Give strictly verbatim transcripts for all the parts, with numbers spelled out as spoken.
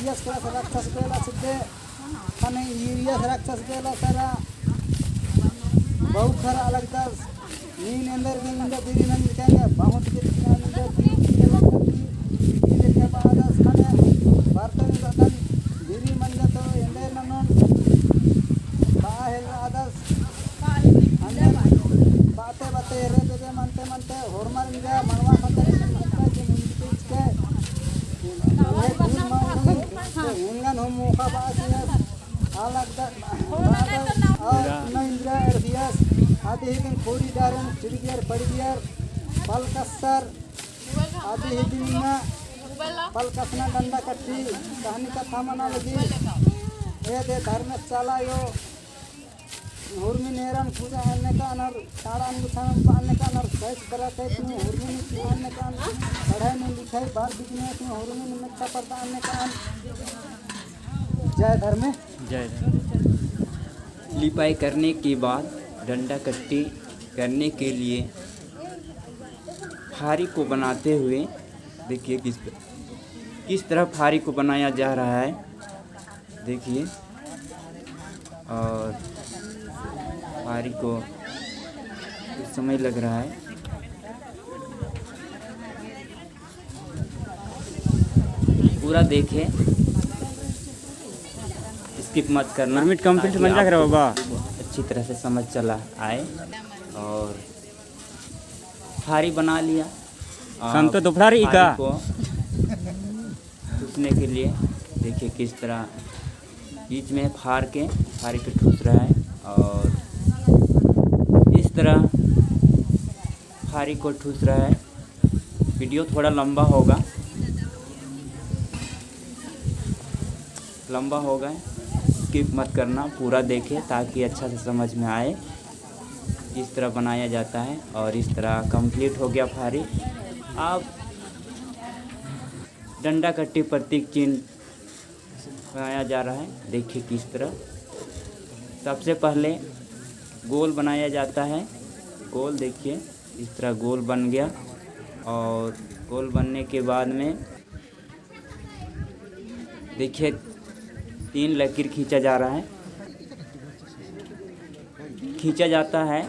यस राक्षस बेला सिद्धे, ख़ने ईरियस राक्षस बेला सरा, बहु खरा लगदस, नीन एन्देर गे इन्दा बीरी नंजकन गे, बहुत बीरी नंजकन गे, बीरी नंजकन गे, बीरी लेखे बादस ख़ने, बर्तन बर्तन, बीरी मंजा तो एन्देर ननोन, बाहेल आदस, अन्ने बाते बाते रे बेबे मनते मनते, होरमर इंजा मनवा खतर इसन मत्ता के मुंजते चिके, ये गुल माउन, तो एंगन हो मोखा बासियस, अलग द-, बादल, और न इंदिरा एड़दियस, आदि ही दिन खोड़ी डारन, चिड़गियर, पड़गियर, पलकस्तर, आदि ही दिन न पलकसना डंडा कट्टी, कहनी कत्था मना लगी। ए दे धर्मेस चाला अयो, हुरमी नेरन पूजा अन्ने कान और ताड़ान गुछान अन्ने कान और सैस बरत है, तुम हुरमी अन्ने कान, पढ़ाई नहीं लिखाई, बार business में हुरमी निमित्त पड़ता अन्ने कान। जय धर्मे। जय धर्मे। लिपाई करने के बाद डंडा कट्टी करने के लिए फारी को बनाते हुए देखिए किस, किस तरह फारी को बनाया जा रहा है। देखिए, और फारी को कुछ समय लग रहा है। पूरा देखे, skip मत करना, permit complete ताकि बन जा कर आपको बाबा। अच्छी तरह से समझ चला आए। और फारी बना लिया। अब संत दोपहर ही फारी का? को ठूसने के लिए देखिए किस तरह बीच में फार के फारी पे ठूस रहा है और इस तरह फारी को ठूस रहा है। वीडियो थोड़ा लंबा होगा, लंबा होगा, skip मत करना, पूरा देखें ताकि अच्छा से समझ में आए। इस तरह बनाया जाता है और इस तरह complete हो गया फारी। अब डंडा कट्टी प्रतीक चिन्ह बनाया जा रहा है। देखिए किस तरह, सबसे पहले गोल बनाया जाता है। गोल देखिए, इस तरह गोल बन गया और गोल बनने के बाद में देखिए, तीन लकीर खींचा जा रहा है, खींचा जाता है।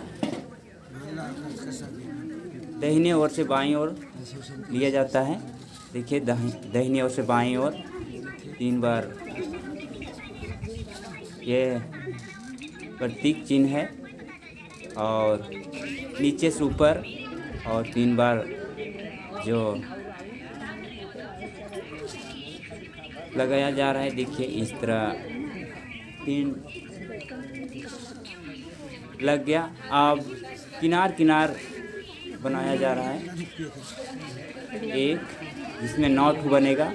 दाहिने ओर से बाईं ओर लिया जाता है। देखिए, दाहि-, दाहिने ओर से बाईं ओर तीन बार ये प्रतीक चिन्ह है और नीचे से ऊपर और तीन बार जो लगाया जा रहा है। देखिए, इस तरह तीन लग गया। अब किनार किनार बनाया जा रहा है। एक, जिसमें नौ ठो बनेगा,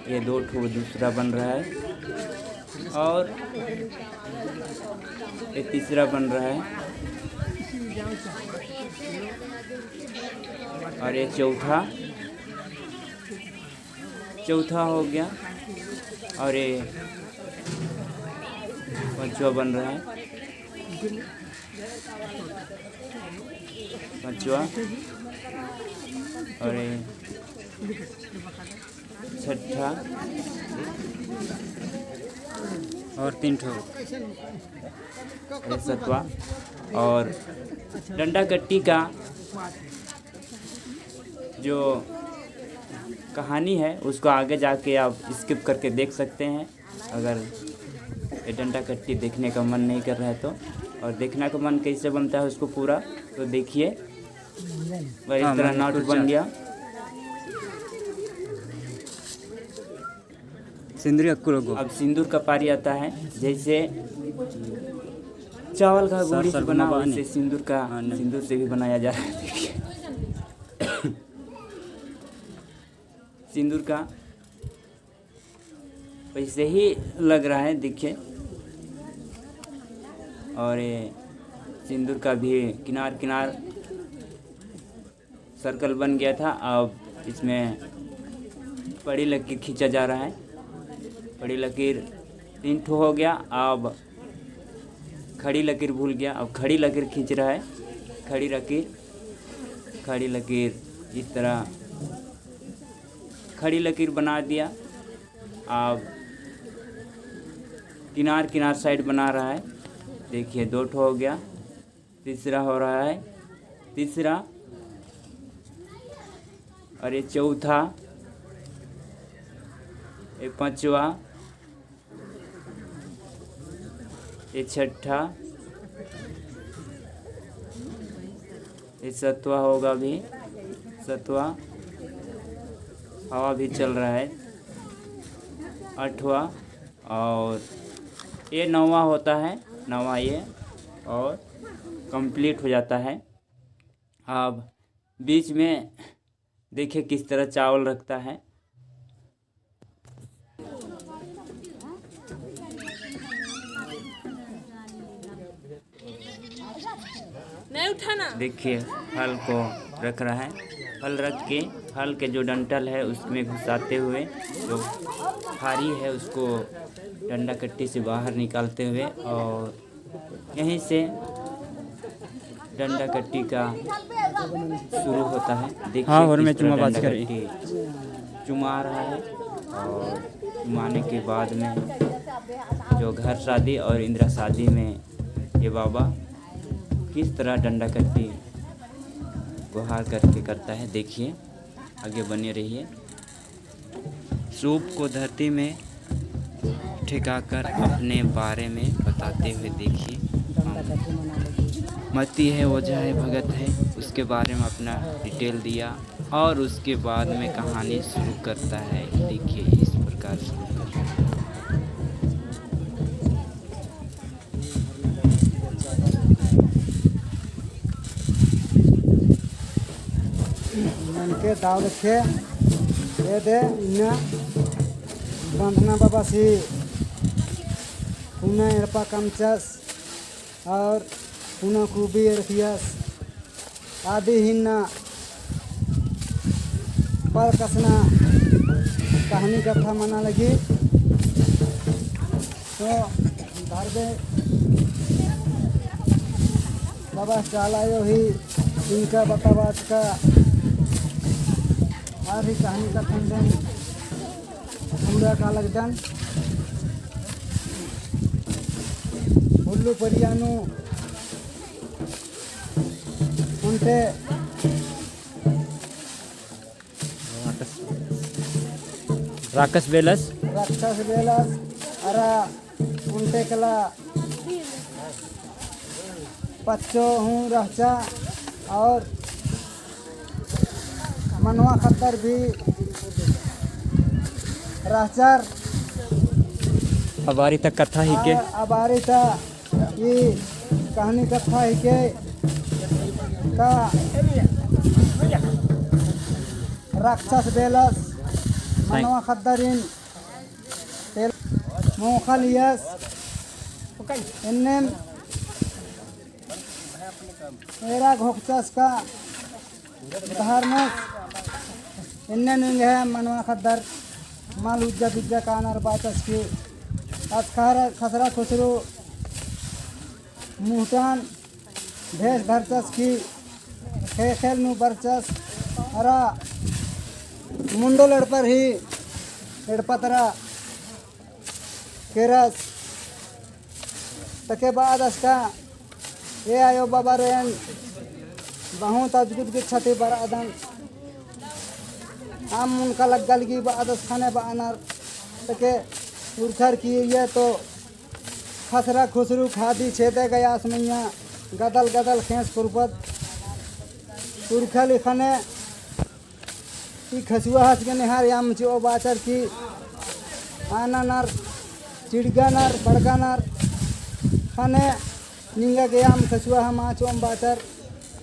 ये दो ठो दूसरा बन रहा है और ये तीसरा बन रहा है और ये चौथा, चौथा हो गया और ये पांचवा बन रहा है, पांचवा और ये छठा और तीन ठो, ये सतवा। और डंडा कट्टी का जो कहानी है, उसको आगे जाके आप skip करके देख सकते हैं, अगर ये डंडा कट्टी देखने का मन नहीं कर रहा है तो। और देखना का मन कैसे बनता है उसको पूरा, तो देखिए, वह इस हाँ, तरह मन नौ ठो कुछ बन गया। सिंदूरी अक्कु लोगो। अब सिंदूर का पारी आता है, जैसे चावल का सर, गुड़ी से सर, बना, घुमा बा वैसे नहीं। सिंदूर का, हाँ, नहीं। सिंदूर से भी बनाया जा रहा है। सिंदूर का वैसे ही लग रहा है, देखिए। और ये सिंदूर का भी किनार किनार सर्कल बन गया था, अब इसमें पड़ी लकीर खींचा जा रहा है। पड़ी लकीर तीन ठो हो गया, अब खड़ी लकीर भूल गया, अब खड़ी लकीर खींच रहा है। खड़ी लकीर, खड़ी लकीर, इस तरह खड़ी लकीर बना दिया। अब किनार किनार side बना रहा है। देखिए, दो ठो हो गया, तीसरा हो रहा है, तीसरा, और ये चौथा, ये पांचवा, ये छठा, ये सतवा होगा अभी, सतवा, हवा भी चल रहा है, आठवा, और ये नौवा होता है, नौवा ये, और complete हो जाता है। अब बीच में देखिए किस तरह चावल रखता है। नहीं उठाना। देखिए, हल को रख रहा है। हल रख के, हल के जो डंठल है, उसमें घुसाते हुए, जो फारी है, उसको डंडा कट्टी से बाहर निकालते हुए, और यहीं से डंडा कट्टी का शुरू होता है। देखिए, हाँ, और किस मैं तरह चुमा बाज डंडा कर रही। कट्टी चुमा रहा है, और चुमाने के बाद में जो घर शादी और इंदिरा शादी में ये बाबा किस तरह डंडा कट्टी गुहार करके करता है, देखिए, आगे बने रहिए। सूप को धरती में ठेकाकर अपने बारे में बताते हुए देखिए। मती है, ओझा है, भगत है, उसके बारे में अपना detail दिया और उसके बाद में कहानी शुरू करता है। देखिए, इस प्रकार शुरू करता है। ननके दाव रखे, एदे इन्ना बंधना बाबासी पुना एड़पा कमचस और पुना खूबी एड़पियस। आदि हिन्ना पर कछनखर कहानी कत्था मना लगी। तो धरबे बाबा चाला अयो ही इनका बताबाचका आर ही कहानी कत्थन देन पूरा का लगदन। हुल्लू परिया नू ओन्टे राकस बेलस। राकस बेलस, अरा ओन्टे कला पच्चो हूँ रहचा और मनवा खद्दर भी रहचर। अबारी तक कत्था हिके। आ, अबारी तक ई कहानी कत्था हिके का राक्षस बेलस मनवा खद्दरिन तेल मोखा लियस एन्नेम एरा घोकचस का धर्मस एन्ने निंग्है मनवा खद्दर मल उज्जा बिज्जा कानर बाचस की अचखर खसरा खुसरू मुहटान भेष धरचस की ख़ेख़ेल नू बरचस अरा मुंडो लड़पर ही एड़पतरा केरस। तके बाद असका ए आयो बाबारेन बहुत अजगुत गे छती बरअदन। अम्म उनका लग्गा लगी बअदस ख़ने बअनर। तके उरखर की ये तो खसरा खुसरू खादी छेदे गयास मइय्याँ गदल गदल ख़ेंस कुरपत उरखल ख़ने ई खसुआ हस गे नेहार याम चिओ बाचर की आना नर, चिड़गा नर, बड़गा नर, ख़ने निंगा गे याम खसुआ हमा चोम बाचर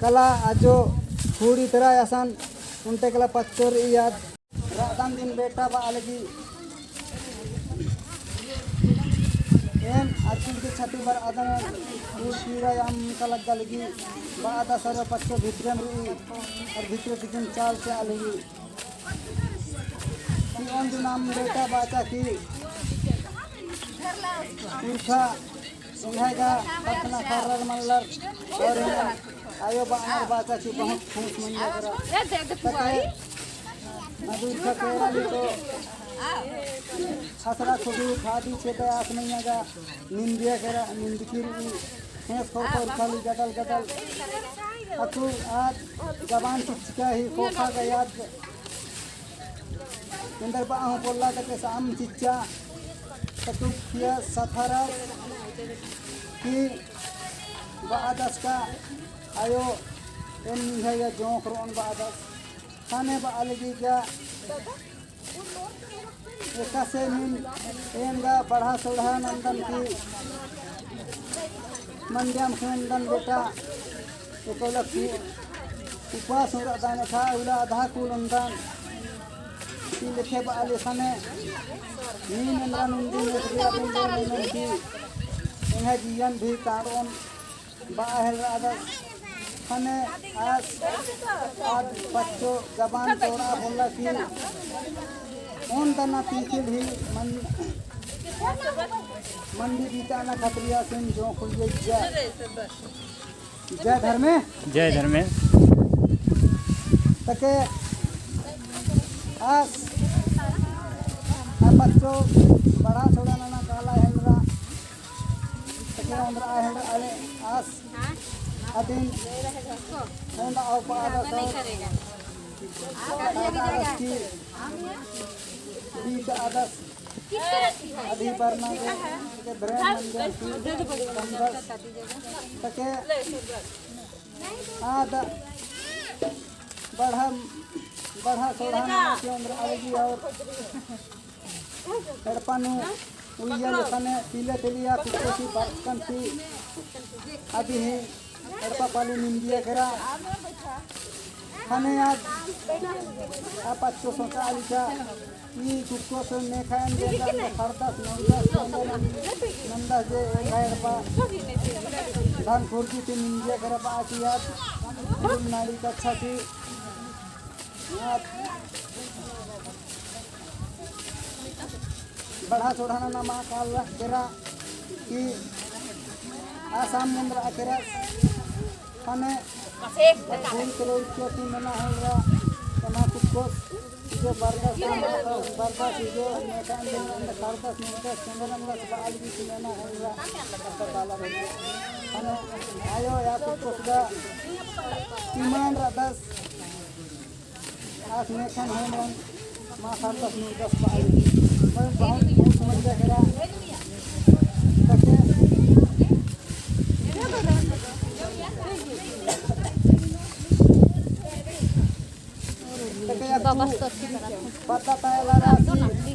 कला अजो फूड़ी तरा असन उन्टे कला पच्चोर इयाद। रातन दिन बेटा बा लगी एम अचुल के छती बरअदन। फूल पीरा याम का लग्गा लगी बअदस अरा पच्चो भितरम रई। और भितरे तिकिन चाल चाल ही। कि ओन दुनाम बेटा बाचा की पुरखा एंग्है गा पतना खर्रर मल्लर और एंग्है आयो बअनर बाचा की बहुत खुश मइय्या करा। अदुरखा केरा ली तो खसरा खुदू खादी छेदा आस मइय्याँ गा निंदिया केरा, निंदकी रई, हेंस खोखो खाली गदल गदल। अक्कु आद जबान चिच्चका ही खोखा गा याद एन्देर बआ हूँ पोल्ला तके साम चिच्चा, ततुक किया सथरस की बआदस का आयो एन निंग्है गा जोंख़ रओन बआदस। ख़ने बआ लगी का एकासे नीन एन गा बढ़ा सोड़हा नंदन की मंडियम ख़ेंदन बेटा, एकोला की उपास उड़ा दाने खा उला आधा कुल नंदन की लेखे बआ ले ख़ने नीन एन्दरा नंदन एन्दरा नंदन की एंग्है जियन भी तारोन बआ हेलरा आदस। ख़ने आस आद पच्चो जबान तोड़ा बोला की ओन तना तीखिल ही मन-, मंडी बीता ना खतरिया सिन जो खुल गई जय। जय धर्मे। जय धर्मे। तके आस आ पच्चो बढ़ा सोड़ा नना काला हेलरा तके ओन्दरा हेलरा आले आस अदिन ओन्दा अउपा आदस, आदस की बीत आदस अदी बरना गे तके ब्रेन मंजन की संदस तके आद बढ़ा, बढ़ा सोड़ा नना की ओन्दरा आवेगी और एड़पा नू उइया लेखा ने पीले तेलिया कुक्कोसी बरचकन की अदी ही एड़पा पाली निंदिया केरा। ख़ने आद आ पच्चो सोचा आली का ई कुक्कोस नेखा एन बेंदा खरदस नंदस नंदस जे एंग्है एड़पा धन खुर्जी ती निंदिया केरा बआ की आद नाली कच्छा की बढ़ा सोड़हा नना मा काला केरा की आसाम मुंदरा केरा ख़ने फूल कलर चोटी नना हेलरा तना कुक्कोस जो बरदास बरदास जो नेकान दिन अंदर बरदास मुंदस चंदन अंदर बाल भी नना हेलरा ख़ने आयो या कुक्कोस गा ईमान रअदस आस नेखन होमन मा खरदस मुंदस बाल। मैं बहुत, बहुत समझ गया केरा। तके तके अक्कु पता पाएला रअदस की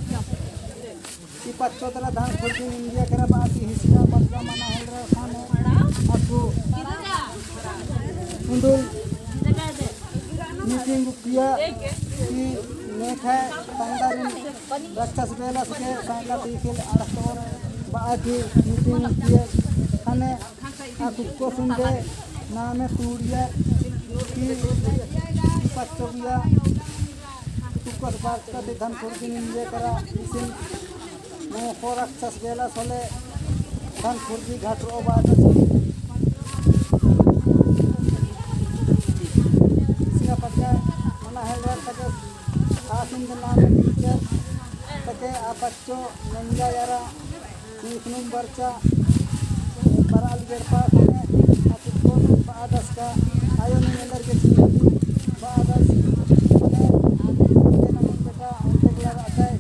ई पच्चो तरा धन खुर्जी निंदिया केरा बआ की हिसिया बग्गा मना हेलरा ख़ने अक्कु उन्दुल meeting किया की नेखय तंगदारिन रक्षस बेलस गे साइका तीखिल अड़तोर बआ की meeting किया ख़ने आ कुक्कोस उन्दे नामे तूड़िया की पच्चो गुया कुक्कोस बरचका ती धन खुर्जी निंदिया केरा इसिन मोख़ो रक्षस बेलस होले धन खुर्जी घटरओ बाचस। सिंगा पक्का मना हेलरा तके आसिन दिन नामे टीचर तके आ पच्चो नंजा यारा इखनुम बरचा बरआल गेरपा ख़ने आ कुक्कोस बआदस का आयो नीन एन्देर गे चिंदी बआदस ख़ने नमन बेटा ओन्टे गला रअदय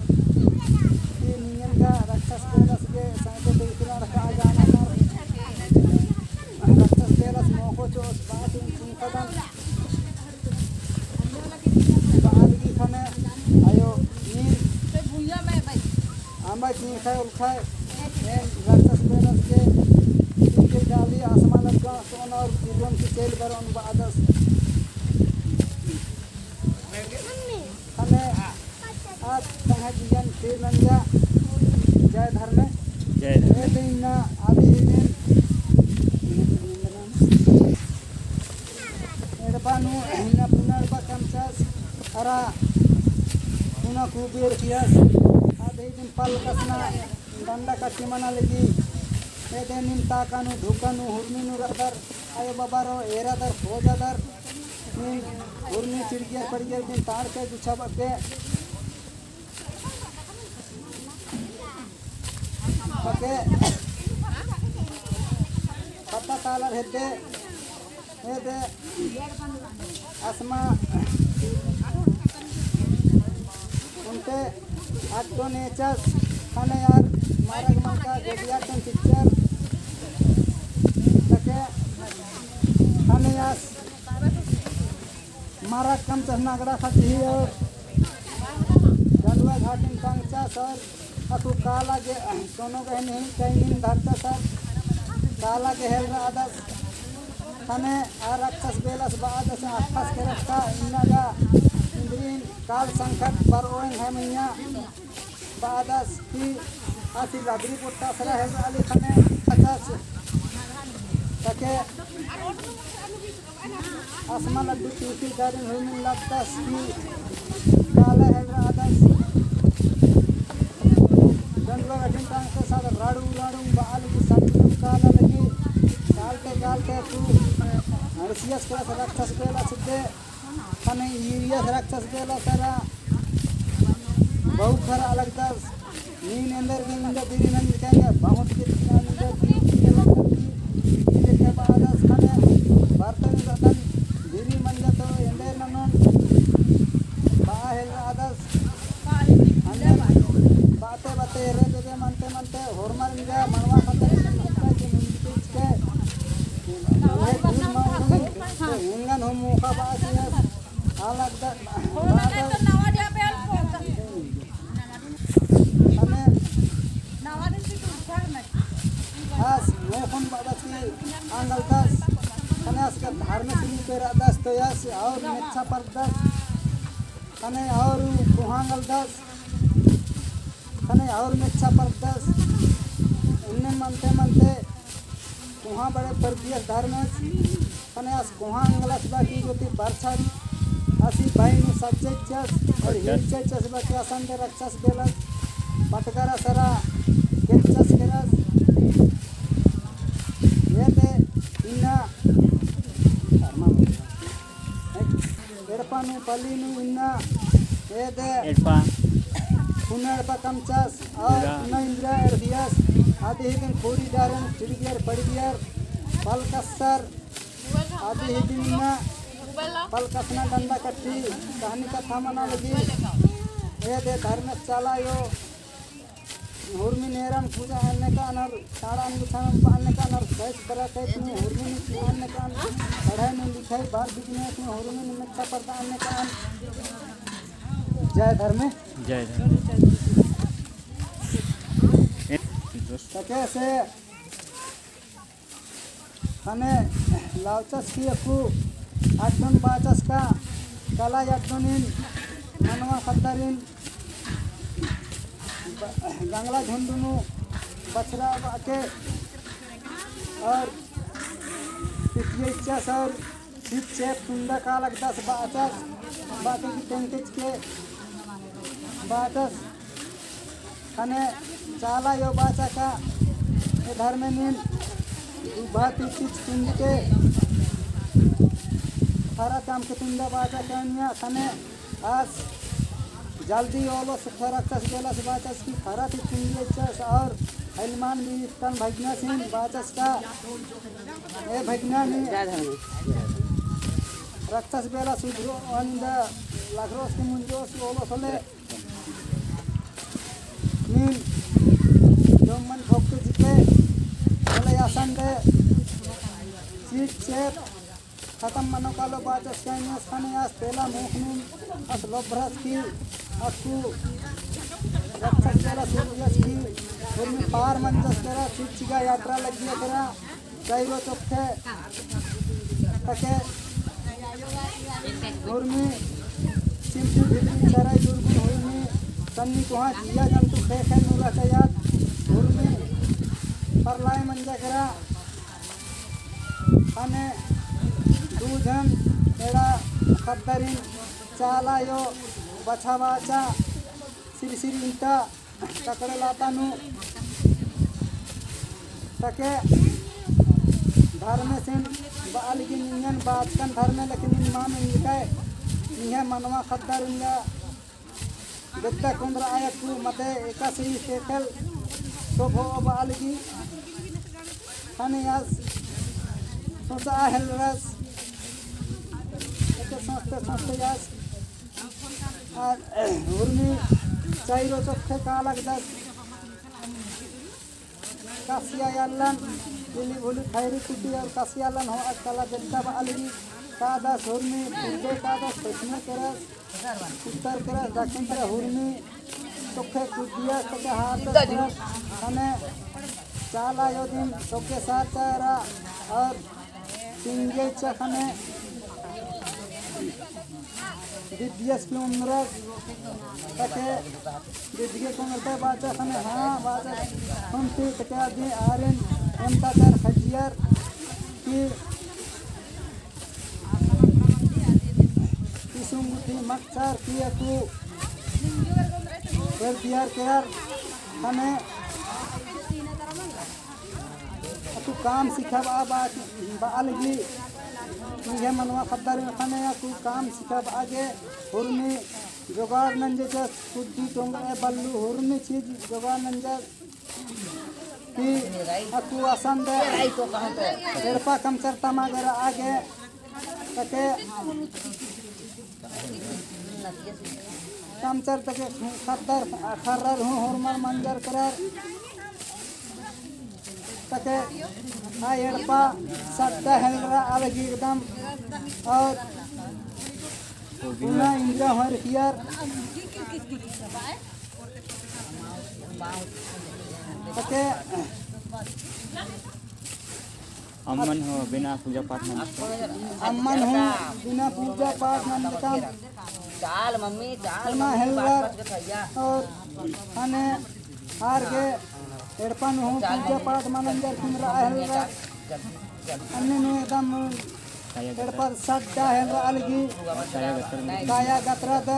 की निंगन गा रक्षस बेलस गे साइको बेइतना रखा जाना रक्षस बेलस मोख़ो चोस बात उन चिंता दन बआ लगी ख़ने आयो नीन अम्बा की खाय उलखाय एन रक्षस बेलस गे इनके डाली आसमान लगा सोन और बिलोन की तेल बरओन बआदस। ख़ने आद तंग्है जियन फिर नंजा जय धर्मे। जय धर्मे। ए दिन ना आदि ही दिन एड़पा नू इन्ना पुना एड़पा कमचस अरा पुना कुबेर कियस। आद ही दिन पल कसना डंडा कट्टी मना लगी। एदे नीम ताका नू ढुका नू हुरमी नू रअदर आयो बाबा रो एरादर खोजादर। नीम हुरमी चिड़गियर पड़गियर दिन ताड़ के गुछा बग्गे। ओके। पत्ता तालर हेद्दे, हेद्दे, असमा, उनते अड्डो नेचस, ख़ने आर मारग मलका, गोदिया टन चिच्चर, तके ख़ने आस मारग कमचस नगड़ा ख़च्ची और डंडुआ घाटिन टंगचस और अक्कु काला गे-, सोनो गहनी ही टैंगिन धरचस और काला गेहेल रअदस। ख़ने आ रअदस बेलस बअदस अख़स के रखा इन्ना गा इन्द्रिन काल संकट पर ओएंग है मइय्याँ। बअदस कि आसी लबरी पोट्टा सरा हेलरा आली ख़ने अचस। तके असमा लड्डू तीसी दारिन हुरमिन लगदस कि काला हेलरा आदस। डंडुआ घाटिन टंगचस आद राड़ू राड़ू बआ लगी, सड्डू काला लगी। कालते कालते तू अंड़सियस केरस रअदस बेलस दे। ख़ने ईरियस रअदस बेलस सरा बौखरआ लगदस। नीन एन्देर गे निंगा बीरी नंजकय, बहुत बीरी नंजकय, बीरी नंजकय, बीरी नंजकय बअदस। ख़ने बरते नंजकय बीरी मंजा तो एन्देर ननोन बआ हेलरा आदस। ख़ने बअते बअते एरे बेबे मनते मनते होरमर निंगा मनवा ख़द्दर के निंजकय। एंगन हूँ मोख़ा बआ चिअस। आस मोख़न बअदस कि आंगलदस, ख़ने आस गा धर्मेस रूपे रअदस तो आस और मेच्छा परदस, ख़ने और कोहाँ आंगलदस, ख़ने और मेच्छा परदस, एन्ने मनते मनते कोहाँ बड़े परदियस धर्मेस। ख़ने आस कोहाँ आंगलस बा कि जो ती बरछा आसी बाई नू सज्जइचस और हिलचइचस बा कि असन दे रअदस बेलस पटगरा सरा केचस केरस। एदे इन्ना एड़पा नू पल्ली नू इन्ना एदे एड़पा। पुना एड़पा कमचस और इन्ना इन्द्रा एड़पियस। आदि ही दिन खोरी डारन चिड़गियर पड़गियर पल कस्सर। आदि ही दिन इन्ना पल कस्सना डंडा कट्टी कहनी कत्था मना लगी। एदे धर्मेस चाला आयो हुरमी नेरन पूजा अन्ने का अनर, साड़ा अन्ने का अनर, गैस बरा कैस में हुरमी अन्ने का अनर, पढ़ाई में लिखाई बार business में हुरमी मेच्छा परदा अन्ने का अनर। जय धर्मे। जय धर्मे। तके से ख़ने लालचस की अक्कु अड्डोन बाचस का कला अड्डोनिन मनवा ख़द्दरिन ब-, गंगला झुंडुनु बछरा बाके और पिटियचस और छिप चेप तुंदा का लगदस बाचस बाके की टेंकेच के बाचस। ख़ने चाला आयो बाचा का ए धर्मेनिन दुबा तितिच तुंदके खरा काम के तुंदा बाचा का निया। ख़ने आस जल्दी ओलो सुखरकस बेलस बाचस की खरा ती तुंदके चस और हलमान भी तन भगना सिन बाचस का ए भगना नी रक्तस बेलस उधरो अंद लखरोस के मुंजोस ओलो सोले। नीन डोमन भोक्तो जिके, बोले आसन दे, चीट चेत, खतम मनो कालो बाचस कैनियस ख़ने आस तेला मुख नीन, आस लोभरस की, अक्कु रक्षस तेला सूर्यस की, उर्मी पार मंजस तेरा, चीट चिगा यात्रा लग्गिया तेरा, चाइरो चोखे तके हुरमी चिंपी भितरी चराई दुर्गुन हुरमी सन्नी कोहाँ जिया जंतु खे खे नूरा चयात हुरमी परलाय मंजा केरा। ख़ने दू झन एड़ा ख़द्दरिन चाला आयो बछाबाचा सिरसिर इंता तकड़े लाता नू तके धर्मेसिन बअल की निंगन बाचकन धर्मे लेकिन नीन मा मेनलकय। निंग्है मनवा ख़द्दर निंगा बेद्दा कोंदरा आया तू मते एकासे ही सेकल तो भो बआ लगी। ख़ने आस सोचा हेलरस। एके सोचते सोचते आस आर हुरमी चाइरो चोखे का लगदस। कासिया आलन, लिली भुली खैरी कुटी और कासिया आलन हो अकला बेद्दा बआ लगी। कादस हुरमी, पूर्वे कादस, पश्चिमे केरस, उत्तर केरस, दक्षिण केरस, हुरमी चोखे कुद्दिया तके हाथ केरस। ख़ने चाला अयो दिन चोखे सार चारा और सिंगे चखने दिद्दियस की उम्रस तके दिद्दिगे की उम्रस बाचा ख़ने हाँ बाचा ख़ने तके अदी आरिन एमता कर खजियर की किसुम गुट्ठी मकसर की अक्कु कर दियर केरर ख़ने अक्कु काम सिखाबआ बआ लगी। निंग्है मनवा ख़द्दर ख़ने अक्कु काम सिखाबआ गे हुरमी जोगाड़ नंजस। कुद्दी टोंगरे बल्लू हुरमी चीज जोगाड़ नंजस। कि अक्कु असन दे एड़पा कमचर तमा गे रआ गे तके कमचर तके ख़द्दर ख़र्रर हूँ होरमर मंजर केरर। तके आ एड़पा सड्डा हेलरआ लगी एकदम। और पुना इंद्रा होर कियर। तके अम्मन हो बिना पूजा पाठ नंजकम। अम्मन हो बिना पूजा पाठ नंजकम। चाल मम्मी, चाल पुना मम्मी, हेलरर। बात बात के भैया। और ख़ने आर गे एड़पा नू हूँ पूजा पाठ मनंजर किम रआ हेलरर। अन्ने नू एकदम एड़पा सड्डा हेलरआ लगी। काया गतरा द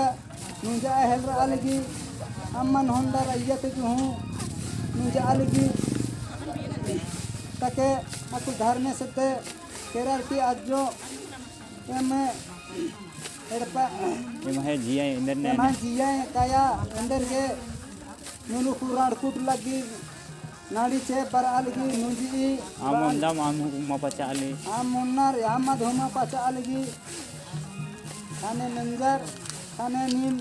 नुंजा हेलरआ लगी। अम्मन होंडर अइय्या ती हूँ नुंजा लगी। तके अक्कु धर्मेस ते केरर की अज्जो एम एड़पा एम्है जिया एन्देर ने एम्है जिया काया एन्देर गे नुनु कुराड़ कुट लगी। नाड़ी चेप बरआ लगी नुंजी। आम ओन्दम आम हुमा पचा लगी। आम ओन्नर आम मद हुमा पचा लगी। ख़ने नंजर ख़ने नीम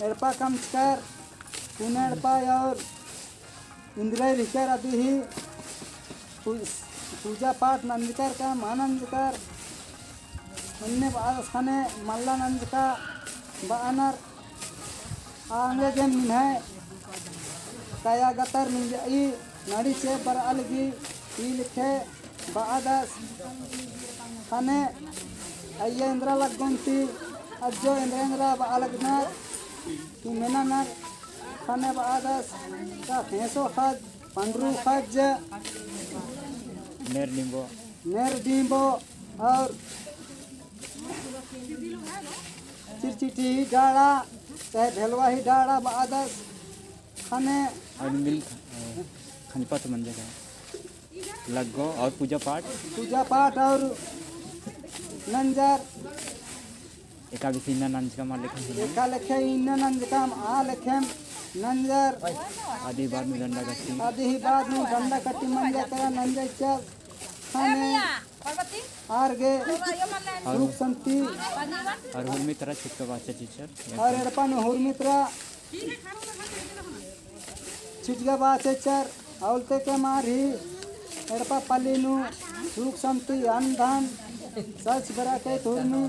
एड़पा कमचकर पुना एड़पा और इंद्रा रिकर अदी ही पू-, पूजा पाठ नंजकर का मा नंजकर। अन्ने बअदस ख़ने मल्ला नंजका बअनर। आंगे गे निम्है काया गतर नुंजई नाड़ी चेप बरआ लगी। ई लेखे बअदस ख़ने अइय्या एन्द्रा लग्गोन ती अज्जो एन्द्रा एन्द्रा बआ लगनर। ती मेननर ख़ने बअदस का फेंसो ख़ज्ज पंडरू ख़ज्ज नेर डिम्बो। नेर डिम्बो और चिरचिटी ही डाड़ा, चाहे भेलवा ही डाड़ा बअदस ख़ने और मिल खंजपत मंजर लग्गो और पूजा पाठ। पूजा पाठ और नंजर। एका भी सीना नंजका मा लेखा है। एका लेखे इन्ना नंजका आ लेखे नंजर। आदि बाद में डंडा कट्टी। आदि ही बाद में डंडा कट्टी मंजर करा नंजर चल। ख़ने आर गे सुख शांति। और हुरमी तरा छिटका बाचा चिच्चर। और एड़पा नू हुरमी तरा छिटका बाचा चिच्चर। औलते के मार ही एड़पा पल्ली नू सुख शांति अन्न धन सच बरकत हुरमी।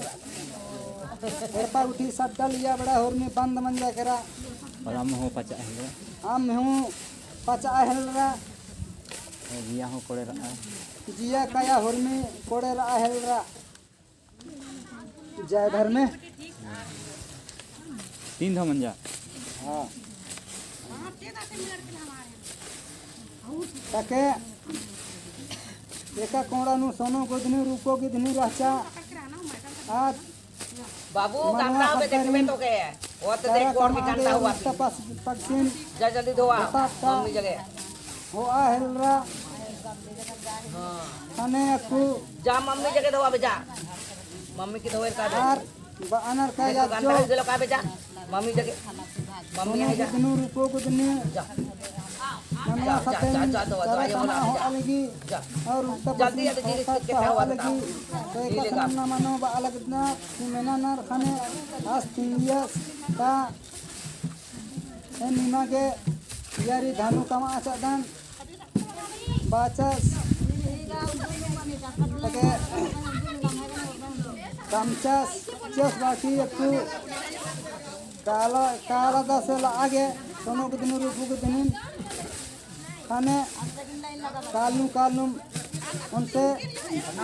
एड़पा उठी सड्डा लिया बड़ा हुरमी बंद मंजा केरा। और अम्म हूँ पचा हेलरा। अम्म हूँ पचा हेलरा। जिया हूँ कोड़े रआ। जिया काया हुरमी कोड़े रआ हेलरा। जय धर्मे। तीन धमन जा। हाँ। ताके एका कोड़ा नू सोनो गोदनी रूपो गिदनी रहचा। आज बाबू, मनवा काकड़ा बे खद्दर देखबे तो के? वो तो तारा देख, कौन भी कमागे ठंडा हुआ उल्टा थी। पस-, पक्षिन जा जल्दी धोआ, बताता। मम्मी जगह। होआ हेलरा। हाँ। ख़ने अक्कु। जा मम्मी जगह धोआ बे जा। मम्मी की धोए का बे। आर बअनर का देख, दुकान याजो। पर गेलो का बे जा। मम्मी जगह। मम्मी सोनो यहीं जा। गुदनू, रूपो गुदनी। जा। मनवा ख़द्दन चारा कमआ होआ लगी और उल्टा पसंद होआ लगी। तो एका सन्ना मनो बआ लगदत कि मेना नर ख़ने आस तिंगियस ता ए निमा गे तियारी धानु कमआ चादन बाचस। तके कमचस, चस बाकी एकटू काला, काला दस ला आगे, सोनो गुदनू रूपू गुदनू ख़ने कालू कालू ओन्टे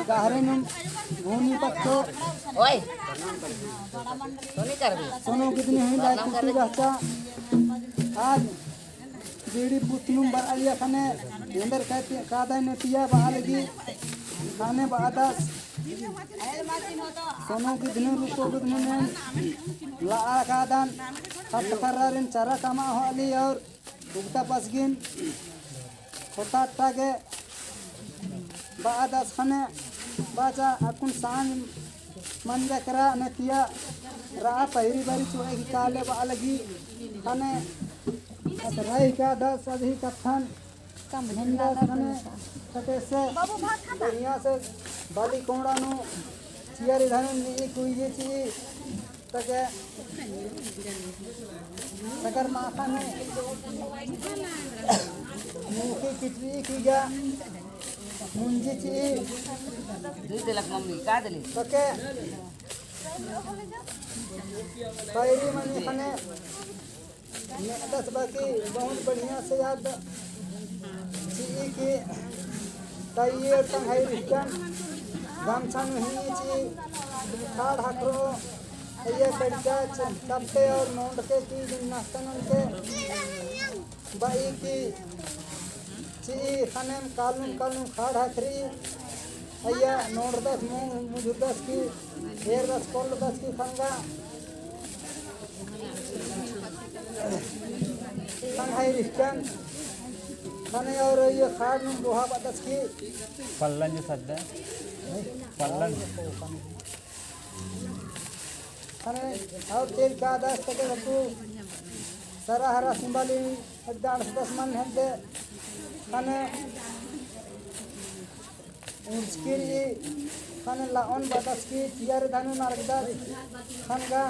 गहरे नू भूमि पत्तो। ओए। सोनो गुदनू ही लायक कुट्टी रहचा। आज बीड़ी पुतनुम बरआलिया ख़ने एन्देर कादय नेतिया बआ लगी। ख़ने बअदस सोनो गुदनू रूपो गुदनू नेम लआ कादन। ख़द्द ख़र्रारिन चारा कमआ होआली और उगता पसगिन होता अट्टा गे बअदस ख़ने बाचा अक्कुन सांझ मंजा केरा नेतिया रआ पहिरी बारी चुड़े की काले बआ लगी। ख़ने अस रई कादस अदही कत्थन मंजस ख़ने कटेसे बढ़िया से बाली कोंड़ा नू चियारी धानु नी कुइये ची तके सगर माखा नू मुखी किटरी की गा मुंजी ची। दूध देलक मम्मी, का देले? तके खैरी मनी ख़ने नेदस बाकी बहुत बढ़िया से याद चिई की तइये तंग्है रिस्टन गमछा नू ही चिई खाड़ हकरो अइया कड़चा चपटे और नोंडके की जिन नस्तन उनके बई की चिई ख़नेम कालुम कालुम खाड़ हकरी अइया नोंडदस मु-, मुझुरदस की एरदस कोलदस की ख़ंगा तंग्है रिस्टन ख़ने और ये खाड़ नू बोहा बअदस की पल्लन जो सद्दा, पल्लन। ख़ने और तेल कादस तके रखू सरा हरा सिंबाली डांस दस मन हेद्दे ख़ने उर्चकी रई ख़ने लाओन बअदस की तियारी धानु नरगदस ख़नगा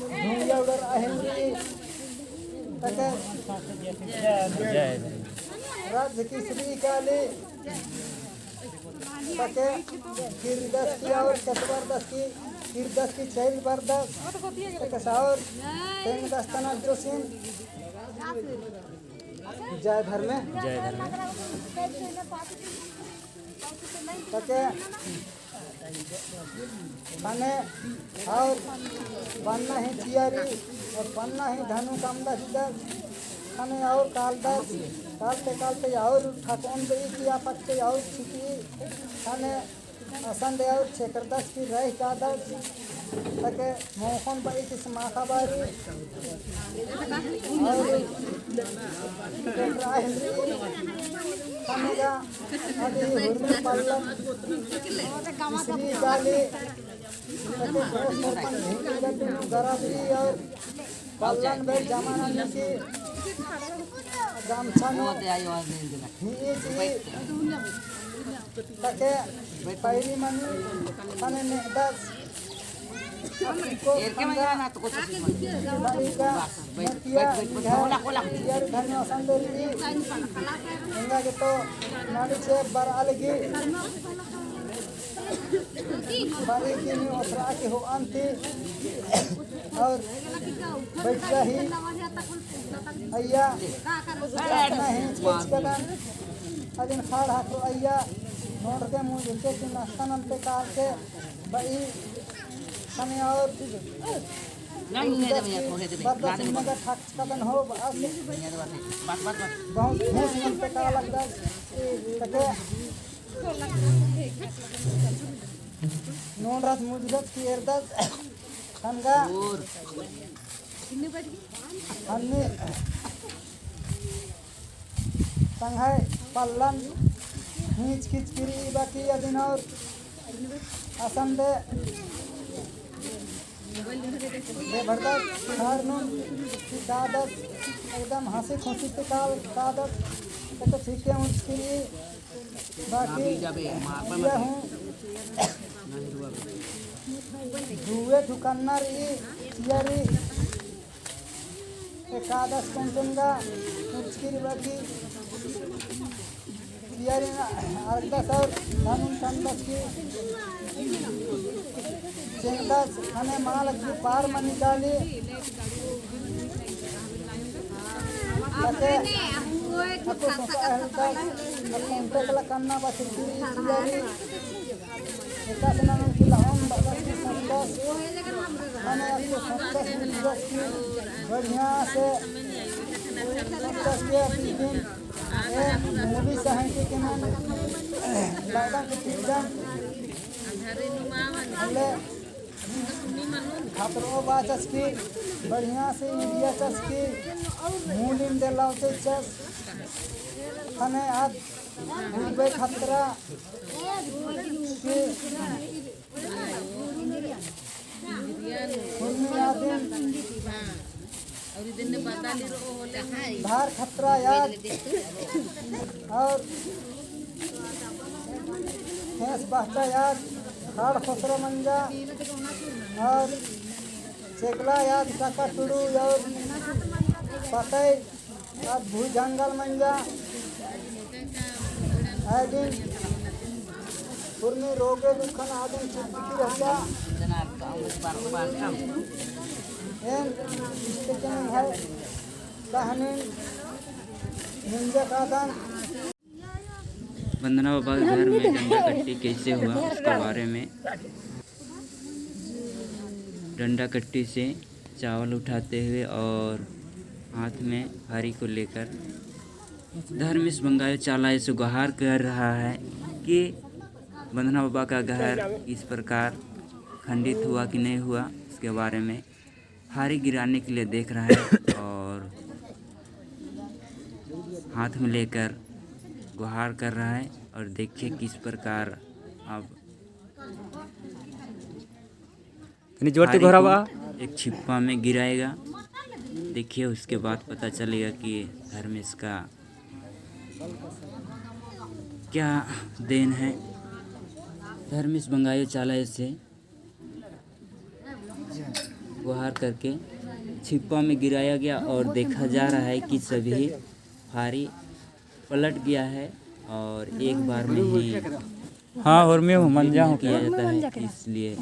धुइया उड़र अहिन रई तके राज की श्री काली तके किरदस की और कसबरदस की किरदस की चैल बरदस तके सावर तेंगदस तना जोसिन। जय धर्मे। जय धर्मे। तके ख़ने और पन्ना ही तियारी और पन्ना ही धानु कमदस इदस ख़ने और कालदस कालते कालते और ठकोन दई किया पक्के और छिटी ख़ने असन दे और छेकरदस की रई कादस तके मोख़न बई किस माख़ा बारी और टोकरा हिंदी ख़नेगा अदि हुरमी पल्लन श्री काली तके दोस्त अपन हिंदी गराबरी और पल्लन बेर जमाना निसी गमछा नू ही चिई तके पैरी मनी ख़ने नेदस। अक्कुन को ख़ंगा बड़ी का नेतिया इन्धा तियारी धानु असन दे रई। एंगा गे तो नाड़ी छे बरआ लगी। बारी की नी ओथरा की होअन ती और बैठ रही अइया अपना ही चीज कदन अदिन खाड़ हाथो अइया नोट के मुँह के कि नाश्ता नलते काल के बई ख़ने और बरदस इन्ने का ठाक कदन हो बस। बहुत खुश मन पे का लगता है। तके नोंडरस मुजरस की एरदस ख़नगा अन्ने तंग्है पल्लन हीच किचकिरी बाकी अदिन और असन दे बेभरदस, हर नून की कादस, एकदम हँसी खुशी ती काल कादस, तो ठीक है, उनकी बाकी यह हूँ। दुए ठुकन्नर ई चियरी एकादश कुंटुन गा उचकी बाकी चियरी अरगदस और धनुन तंदस की चेंगदस हने माल की पार मनी काली। ताके अक्कु सोचा है तो अक्कु उनके कला कन्ना बस की चियरी एकासे ननन की लहन बदल की संतोष, हमें आपको संतोष मिल जाए कि बढ़िया से संतोष के अपनी दिन, ए, मूली चाहे कि, कि मन लगदा कि सीजन, हले खतरो बाचस की, बढ़िया से इंडिया चस की, मूली में दे लाओ से चस, हमें आज डूबे खतरा की, उर्मी आदिन धार खतरा याद और खेस बहटा याद, खाड़ खोसरा मंजा और चेकला याद, टाका टुड़ू और पतई अब भू जंगल मंजा। आदिन उर्मी रोगे दुखन आदिन चिपकी रहचा। एन इस्ते के है कहनिन निंजा कादन। वंदना बाबा के घर में डंडा कट्टी कैसे हुआ, उसके बारे में। डंडा कट्टी से चावल उठाते हुए और हाथ में फारी को लेकर धर्मेश बंगायो चाला से गुहार कर रहा है कि वंदना बाबा का घर किस प्रकार खंडित हुआ कि नहीं हुआ, उसके बारे में फारी गिराने के लिए देख रहा है और हाथ में लेकर गुहार कर रहा है। और देखिए किस प्रकार अब तनी जोर से फारी गोहरावा। को एक छिप्पा में गिराएगा। देखिए, उसके बाद पता चलेगा कि धर्मेश का क्या देन है। धर्मेश बंगायो चाला से गुहार करके छिप्पा में गिराया गया और देखा जा रहा है कि सभी फारी पलट गया है और एक बार में ही हाँ, और मैं हूँ, मंजा हूँ किया जाता है, इसलिए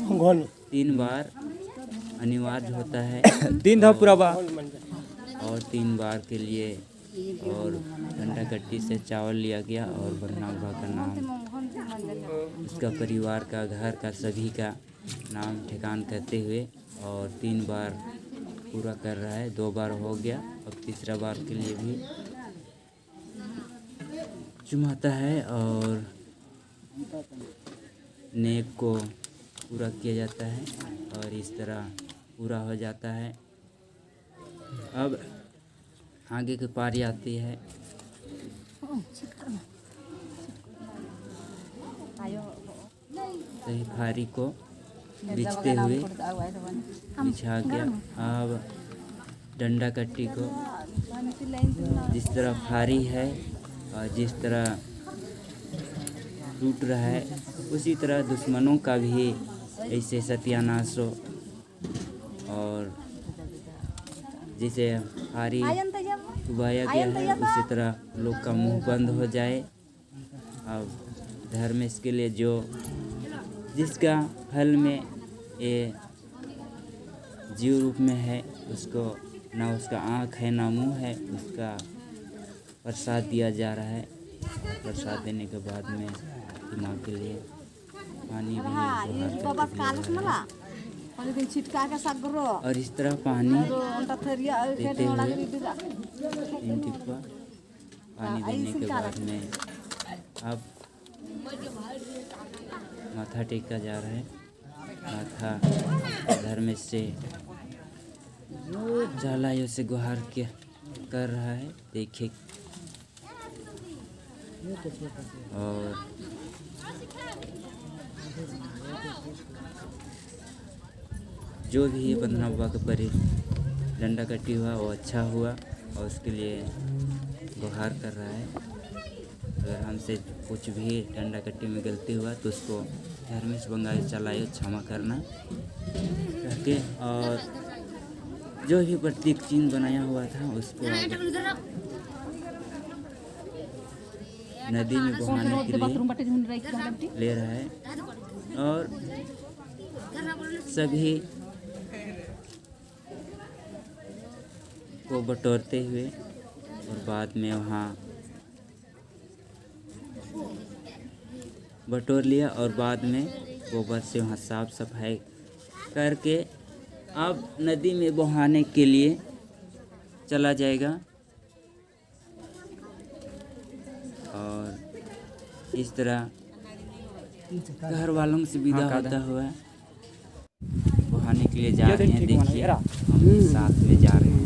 तीन बार अनिवार्य होता है। तीन धाव और पूरा बा। और तीन बार के लिए और डंडा कट्टी से चावल लिया गया और वंदना बाबा का नाम, उसका परिवार का, घर का, सभी का नाम ठेकान करते हुए और तीन बार पूरा कर रहा है। दो बार हो गया, अब तीसरा बार के लिए भी चुमाता है और नेक को पूरा किया जाता है और इस तरह पूरा हो जाता है। अब आगे की पारी आती है। तो ये फारी को बिछते हुए बिछा गया। अब डंडा कट्टी को जिस तरह फारी है और जिस तरह टूट रहा है, उसी तरह दुश्मनों का भी ऐसे सत्यानाश हो। और जैसे फारी चुबाया गया है, उसी तरह लोग का मुंह बंद हो जाए। अब धर्मेश के लिए जो, जिसका हल में ये जीव रूप में है, उसको ना उसका आँख है, ना मुंह है, उसका प्रसाद दिया जा रहा है। प्रसाद देने के बाद में माँ के लिए पानी भी हाँ, उपहार ये बाबा करके दिया कालस जा रहा मला। है। और दिन छिटका के सगरो। और इस तरह पानी और उनका थरिया, और देते हुए तीन टिप्पा पानी देने के बाद में अब माथा टेका जा रहा है। माथा धर्मेश से चाला आयो से गुहार के कर रहा है। देखिए, और जो भी वंदना बाबा के परी डंडा कट्टी हुआ, वो अच्छा हुआ और उसके लिए गुहार कर रहा है। अगर हमसे कुछ भी डंडा कट्टी में गलती हुआ तो उसको धर्मेश बंगाली चलायो, क्षमा करना करके, और जो भी प्रतीक चिन्ह बनाया हुआ था उसको अब नदी में बहाने के लिए ले रहा है और सभी को बटोरते हुए और बाद में वहाँ बटोर लिया और बाद में गोबर से वहाँ साफ सफाई करके अब नदी में बहाने के लिए चला जाएगा। और इस तरह घर वालों से विदा होता हुआ बहाने के लिए जा रहे हैं। देखिए, हम भी साथ में जा रहे हैं।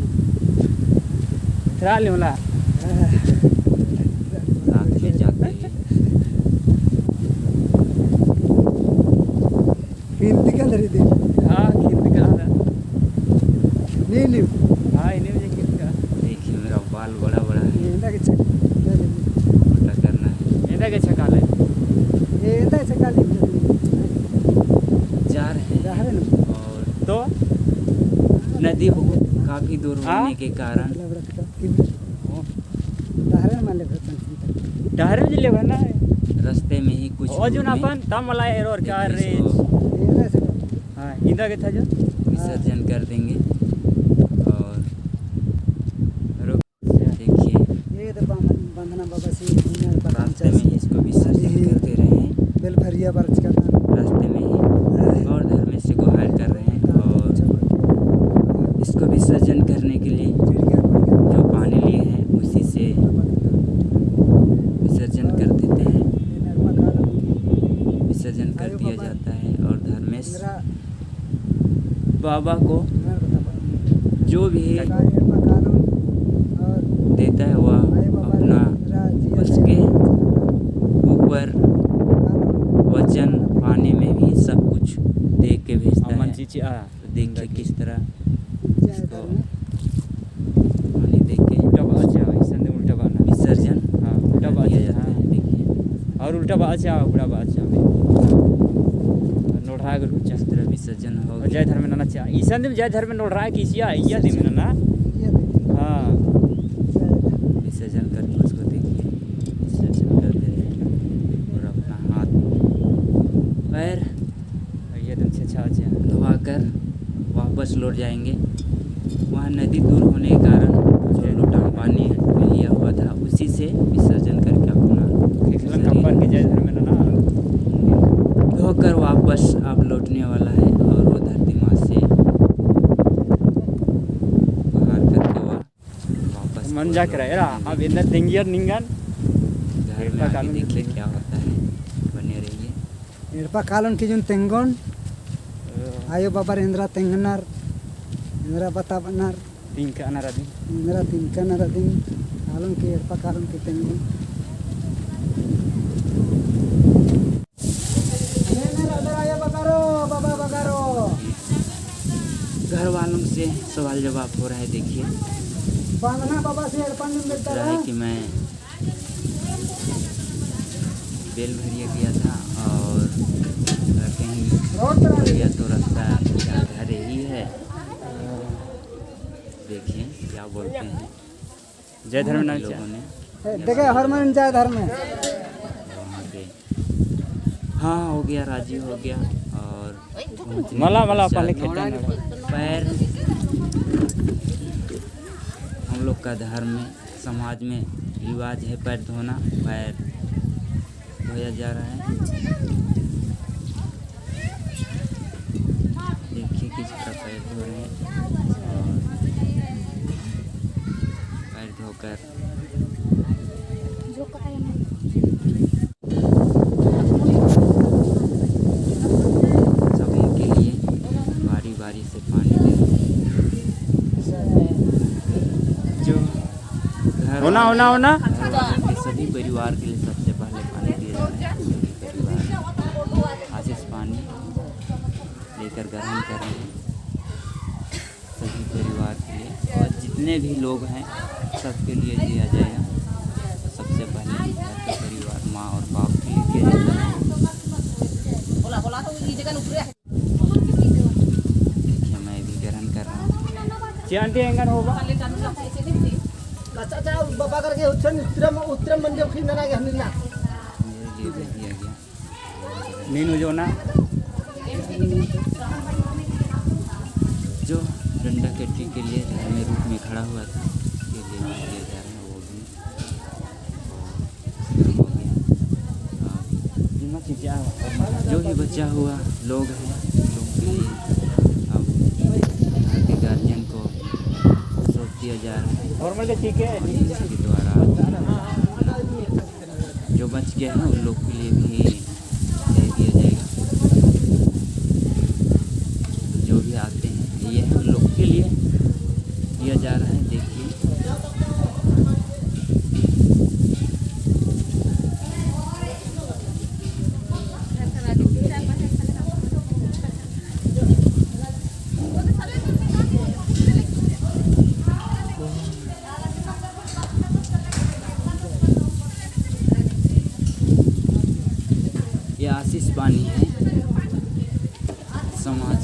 साथ में जाते हैं। खिंदका धरी दे। हाँ, खिंदका ना। नीम, नीम। हाँ, इन्हें मुझे खिंदका। देखिए, मेरा बाल बड़ा बड़ा है। ये एंदा के छक-, उल्टा करना है। एंदा के छका ले। ये एंदा के छका ले। जा रहे हैं। जा रहे हैं। और तो? नदी बहुत काफी दूर होने के कारण। बड़ा बड़ा कितना? डहरे में ले भरतन चिंता। डहरे में ले भरना है। रास्ते में ही कुछ ओ जो दूर में अपन तमला एरोर क्या रे। हाँ, इदा के था जो विसर्जन कर देंगे। और रुक, देखिए। ये तो बंधना बाबा से रास्ते में ही इसको विसर्जन करते रहे हैं। बेल भरिया बरच का रास्ते में ही। और धर्मेश से गुहार कर रहे हैं और इसको विसर्जन करने के लिए जो पानी लिए हैं उसी से विसर्जन कर देते हैं। विसर्जन कर दिया जाता है और धर्मेश बाबा को जो भी देता है वह अपना उसके ऊपर वचन पानी में भी सब कुछ दे के भेजता है। तो देखिए किस तरह इसको पानी दे के उल्टा बा अच्छा, इसन दे उल्टा बा ना। विसर्जन हाँ, उल्टा बा किया जाता है। देखिए। और उल्टा बा अच्छा, उल्टा बा अच्छा। नोढ़ा के कुछ इस तरह विसर्जन हो गया। जय धर्म नना चा। इसन दे जय धर्म नोढ़ा किसिया, इया दे नना। हाँ। विसर्जन करके उसको देखिए। विसर्जन करते हैं। और अपना हाथ, पैर ये तो छे छा छे। धोआकर वापस लौट जाएंगे। वहाँ नदी दूर होने के कारण जो लोटा में पानी लिया हुआ था, उसी से विसर्जन करके अपना खिखलन शरीर कंपर के जय धर्म में ना। धोकर वापस अब लौटने वाला है और वो धरती माँ से बाहर करके वह वापस मंजा केरा, एरा, अब एन्देर तेंगियर निंगन। घर में आगे देखिए क्या होता है, बने रहिए। एड़पा कालोन की जुन तेंगोन, आयो बाबर एन्दरा तेंगनर, एन्दरा बताबनर। तिंकनर अदिन। एन्दरा तिंकनर अदिन, कालोन की एड़पा कालोन की तेंगोन। घर वालों से सवाल जवाब हो रहा है, देखिए। बांधना बाबा से एड़पा नहीं मिलता है कि मैं बेल भरिया गया था और कहीं गया तो रास्ता घर ही है। देखिए क्या बोलते हैं। जय धर्म नाम लोगों ने। देखे हर मन जय धर्म। वहाँ पे हाँ हो गया, राजी हो गया और मला, मला, पहले खेते में पैर, हम लोग का धर्म में, समाज में रिवाज है पैर धोना, पैर धोया जा रहा है। देखिए किस तरह पैर धो रहे हैं और पैर धोकर सबों के लिए बारी बारी से पानी दे। जो घर होना, होना, होना। घर वालों के सभी परिवार के लिए सबसे पहले पानी दिया जाता है। सभी परिवार आशीष पानी लेकर ग्रहण कर रहे हैं। जितने भी लोग हैं, सबके लिए दिया जाएगा। सबसे पहले घर के परिवार, माँ और बाप के लिए दिया जाता है। देखिए, मैं भी ग्रहण कर रहा हूँ। चिया आंटी एंगन होबा। अच्छा, अच्छा, बाबा करके उच्छन उत्तरम, उत्तरम मंजम खिंदना के हनिला। मेरे लिए भी दिया गया। नीनू जो ना, जो डंडा कट्टी के लिए घर में रूप में खड़ा हुआ था, उसके लिए भी दिया जा रहा है, वो भी। जो भी बचा हुआ लोग हैं, लोग के लिए अब यहाँ के गार्जियन को सौंप दिया जा रहा है। और इसके द्वारा जो बच गया है, उन लोग के लिए भी दे दिया जाएगा। जो भी आते हैं, ये हम लोग के लिए दिया जा रहा है, देखिए। ये आशीष बानी है, समाज